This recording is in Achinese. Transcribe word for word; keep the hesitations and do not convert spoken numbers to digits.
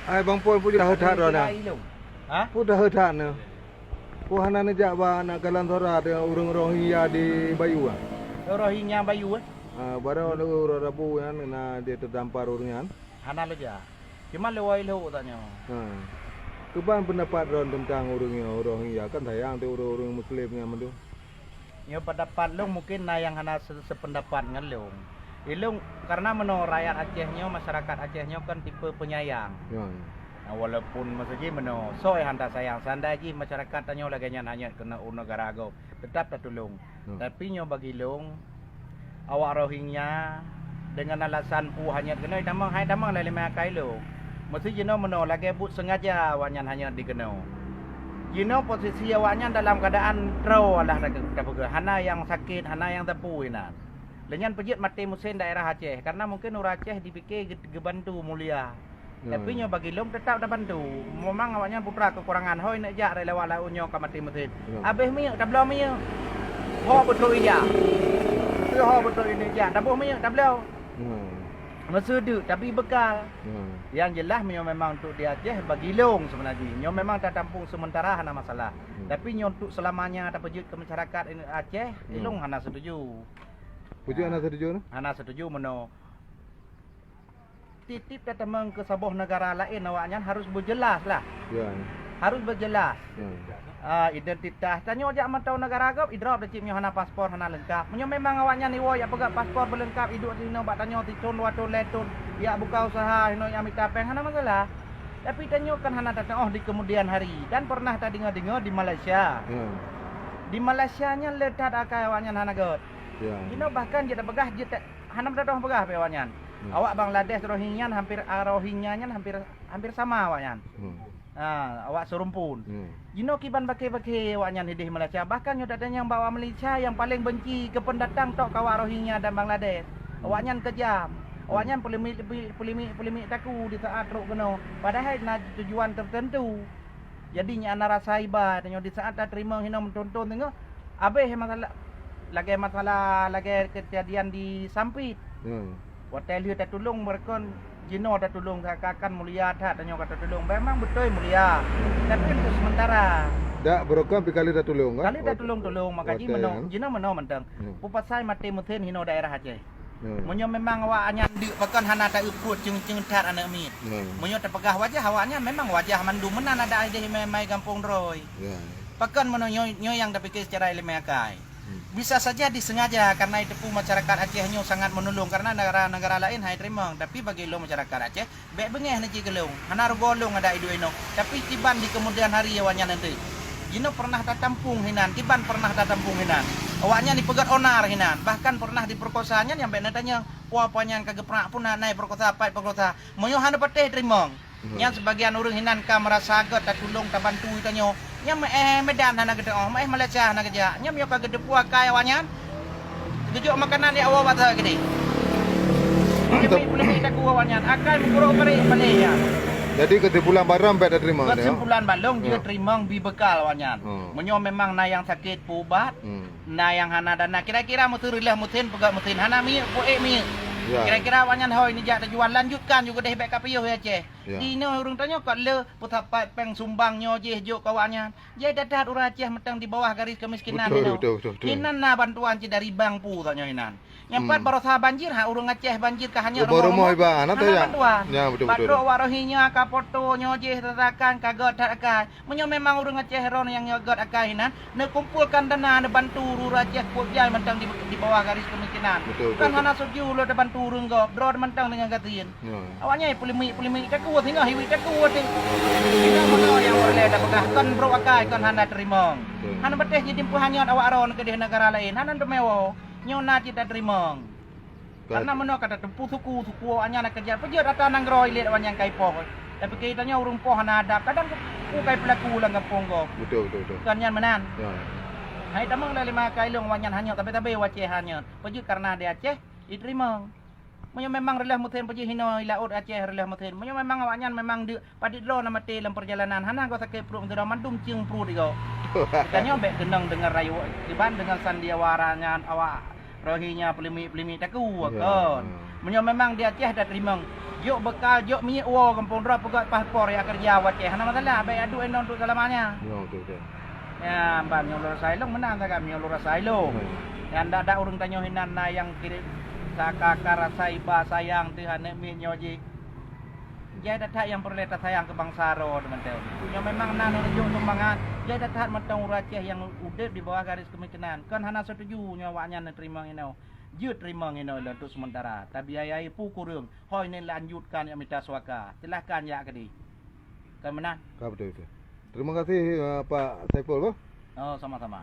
Hai Bang Pon, peue daheuet that droeneuh? Ha? Peue daheuet that nyoe? Peue hana neujak bak aneuk kalon saudara ureuëng Rohingya di Bayu, ah? Rohingya Bayu, eh? Ah, barang ureuëng Rabu nyan na dia teudampar ureuëng nyan. Hana leuja. Cuma lewai lhok tanyoe. Ha. Kiban pendapat droen tentang ureuëng nyoe, Rohingya? Kan sayang teuh ureuëng-ureuëng Muslim nyan mandum. Nyoe pendapat lôn mungkin na nyang hana se-, sependapat ngon lôn. Ilôn, karena meunoe rakyat Aceh nyoe, masyarakat Aceh nyoe kan tipe penyayang. Ya, ya. Nah, walaupun maksud jih meunoe, soe hana sayang, seandai jih masyarakat tanyoe lagée nyan hanyut keuneuk u negara gob, tetap tatulông. Hmm. Tapi nyoe bagi lôn, awak Rohingya dengan alasan peue hanyut keunoe tamong, hai tamong lé limai akai lôn. Meusti jinoe meunoe lagée buet sengaja awaknyan hanyut dikeunoe. Jinoe posisi awaknyan dalam keuadaan troe alah ta-, tapeugah, hana nyang sakét, hana nyang teupue inan. Lé nyan peujeuet maté meusén daerah Aceh, karena mungken ureuëng Aceh dipike ge-, geubantu mulia. Ya, tapi ya, nyoe bagi lôn teutap tabantu. Memang awaknyan putra keukurangan, hôi neuk jak rot lewat laôt nyoe ka maté meusén. Ya. Abéh minyeuk, tabloe minyeuk. Ho beutôi ija. Ho beutôi neuk jak, taboh minyeuk, tabloe. Ya. Meuseudeuk, tapi bekal. Ya. Yang jelas, nyoe memang untuk di Aceh bagi lôn seubeuna jih. Nyoe memang tatampung sementara hana masalah. Hmm. Tapi nyoe untuk selamanya tapeujeuet keu masyarakat Aceh, hmm, ilôn hana setuju. Peue jeuet hana setuju, nah? Hana setuju meunoe. Tiep-tiep tatamong keu saboh negara laén awaknyan harus beujeulaih lah. Ya. Harus beujeulaih. Ya. Ah, identitas. Tanyoe jak mantong negara gob, idrob dah cit nyoe hana paspor, hana leungkap. Meunyoe memang awaknyan iwoe jak peugah paspor beuleungkap, iduek sinoe bak tanyoe sithon, dua thon, lhée thon, jak buka usaha, sinoe jak mita péng, hana masalah. Tapi tanyoe kan hana tateuoh di kemudian hari dan pernah tadeungoe-deungoe di Malaysia. Ya. Di Malaysia nyan le that akai awaknyan hana göt. Ya. Jinoe bahkan jeuet tapeugah jeuet ta-, hana meudodoh peugah pih awaknyan. Hmm. Awak Bangladesh Rohingya nyan hampir, ah, Rohingya nyan hampir, hampir sama awaknyan. Hmm. Ha, awak seurumpun. Hmm. Jinoe kiban bakée-bakée awaknyan hideh Malaysia. Bahkan nyoe tatanyong bak awak Malaysia nyang paleng benci keu peundatang tok keu awak Rohingya dan Bangladesh. Hmm. Awaknyan keujam. Hmm. Awaknyan peulimik-, peulimik-peulimik taku di saat trok keunoe. Padahai na tujuan teuteuntu. Jadi nyan na rasa iba tanyoe di saat tateurimong hinoe meuthon-thon teungoh. Abéh masalah, lagée masalah, lagée keujadian di Sampit. Hmm. Watée lheueh tatulông, beureukan jinoe tatulông, seakan-akan mulia that tanyoe ka tatulông. Memang beutôi mulia, tapi untuk sementara. Dak, beureukan pih kali tatulông, kan? Kali tatulông-tulông, maka jih watée meunoe, nyan, jinoe meunoe mantong. Hmm. Peue pasai maté meusén hinoe daerah Aceh. Hmm. Meunyoe memang awaknyan deuk, pakon hana ta-eu pruet ceueng-ceueng that aneuk miet. Hmm. Meunyoe tapeugah wajah awaknyan, memang wajah mandum meunan adak ideh mai, mai gampông droe. Ya. Pakon meunoe nyoe, nyoe nyang tapike secara ileumé akai. Hmm. Bisa saja disengaja karena iteupeue masyarakat Aceh nyoe sangat meunulông karena negara-negara laén hai teurimong, tapi bagi lôn masyarakat Aceh, bék beungéh na cit keu lôn, hana rugoe lôn adak iduek inoe, tapi kiban di kemudian hari awaknyan nanti. Jinoe pernah tatampung hinan, kiban pernah tatampung hinan. Awaknyan dipeugét onar hinan, bahkan pernah diperkosa, nyan nyang bék na tanyong, peue-peue nyang ka geupeurak pun na, na iperkosa, pat iperkosa. Meunyoe hana patéh teurimong. Hmm. Nyan sebagian ureuëng hinan ka meurasa gét tatulông, tabantu tanyoe. Nyan meuéh Medan hana geuteuoh, meuéh Malaysia hana geujak. Nyan meunyoe ka geuteupeue akai awaknyan, geujok makanan jak woe bak saboh keudeh. Peuleumik-peuleumik taku awaknyan, akai meukurok bareh balée nyan. Jadi keusimpulan barang bék tateurimong, ya? Keusimpulan balong, hmm, jeuet teurimong, bi beukal awaknyan. Hmm. Meunyoe memang na nyang sakét, peuubat, hmm, na nyang hana dana, kira-kira meuseu reuloh meusén, peugét meusén, hana minyeuk, peuék minyeuk. Ya. Kira-kira awaknyan hôi neujak teujuan, lanjutkan ju keudeh, bék ka piôh ya Aceh. Ya. Di inoe ureuëng tanyoe kot le peusapat péng sumbang nyoe jih jok keu awaknyan. Jai that-that ureuëng Aceh mantong di bawah garis kemiskinan. Betul, inoe. Betul, betul, betul. Inan na bantuan cit dari bank pu tanyoe inan. Nyang pat, hmm, barosa banjir, ha, ureuëng Aceh banjir ka hanyut rumoh-rumoh iba, hana bantuan. Ya, betul, betul. Pat trok awak Rohingya ka poto nyoe jih tatakan ka gét that akai. Meunyoe memang ureuëng Aceh ron nyang nyoe gét akai inan, neukumpolkan dana, neubantu ureuëng Aceh kuat jai mantong di, di bawah garis kemiskinan. Betul, betul, betul. Kan hana setuju lôn tabantu ureuëng gob, droe mantong deungon gasien. Ya. Awaknyan peuleumik-peuleumik taku, singoh hiwit taku teuh. Singoh meunoe nyang peureulée tapeugah, kon brok akai, kon hana teurimong. Betul. Hana patéh jitimpôh hanyot awak ron keudeh negara laén, hana teumé woe. Nyoe na cit tateurimong. Ka- Karena meunoe ka tateupeue suku, suku awaknyan na keujat. Peue jeuet ata nanggroe ilét awaknyan ka ipoh. Tapi keu tanyoe ureuëng poh hana adab, kadang ku kai peulaku lam gampông gob. Betul, betul, betul. Kon nyan meunan. Ya. Hai tamong lé limai akai lôn awaknyan hanyot, tapi-tapi wacée hanyot. Peue jeuet karena di Aceh iteurimong. Meunyoe memang reuloh meusén, peue jeuet hinoe i laôt Aceh reuloh meusén. Meunyoe memang awaknyan memang deuk padit droe na maté lam peurjalanan, hana goe sakét pruet, meuseudah mandum ceueng pruet igoe. Geutanyoe bék keunong deungon rayu, kiban deungon sandiwara nyan awak Rohingya peulimik-peulimik taku, ya, kon. Ya. Meunyoe memang di Aceh dah teurimong, jok beukal, jok minyeuk woe gampông droe, peugöt paspor ya keureuja u Aceh, hana masalah, bèk adu inong untuk selamanya. Ya, betul, betul. Ya, ban nyoe lôn rasa ilong meunan sagai, nyoe lôn rasa ilong. Hmm. Nyang dak-dak ureueng tanyoe hinan na nyang kirém saka-ka rasa iba sayang teuh aneuk miet nyoe jih. Jai that-that nyang peureulèe tasayang keu bansa droe teumantong. Nyoe memang na neureujuk sumbangan, jai that-that mantong ureueng Aceh nyang udép di bawah garis keumiskinan. Kon hana setuju nyoe awaknyan neuteurimong inoe. Jeuet teurimong inoe lôn untuk sementara. Tabiaya peue kureueng, hôi neulanjutkan nyang mita suaka. Silahkan jak keudeh. Kon meunan. Ka beutôi, beutôi. Terima kasih, eh, Pak Saiful, boh. Oh, sama-sama.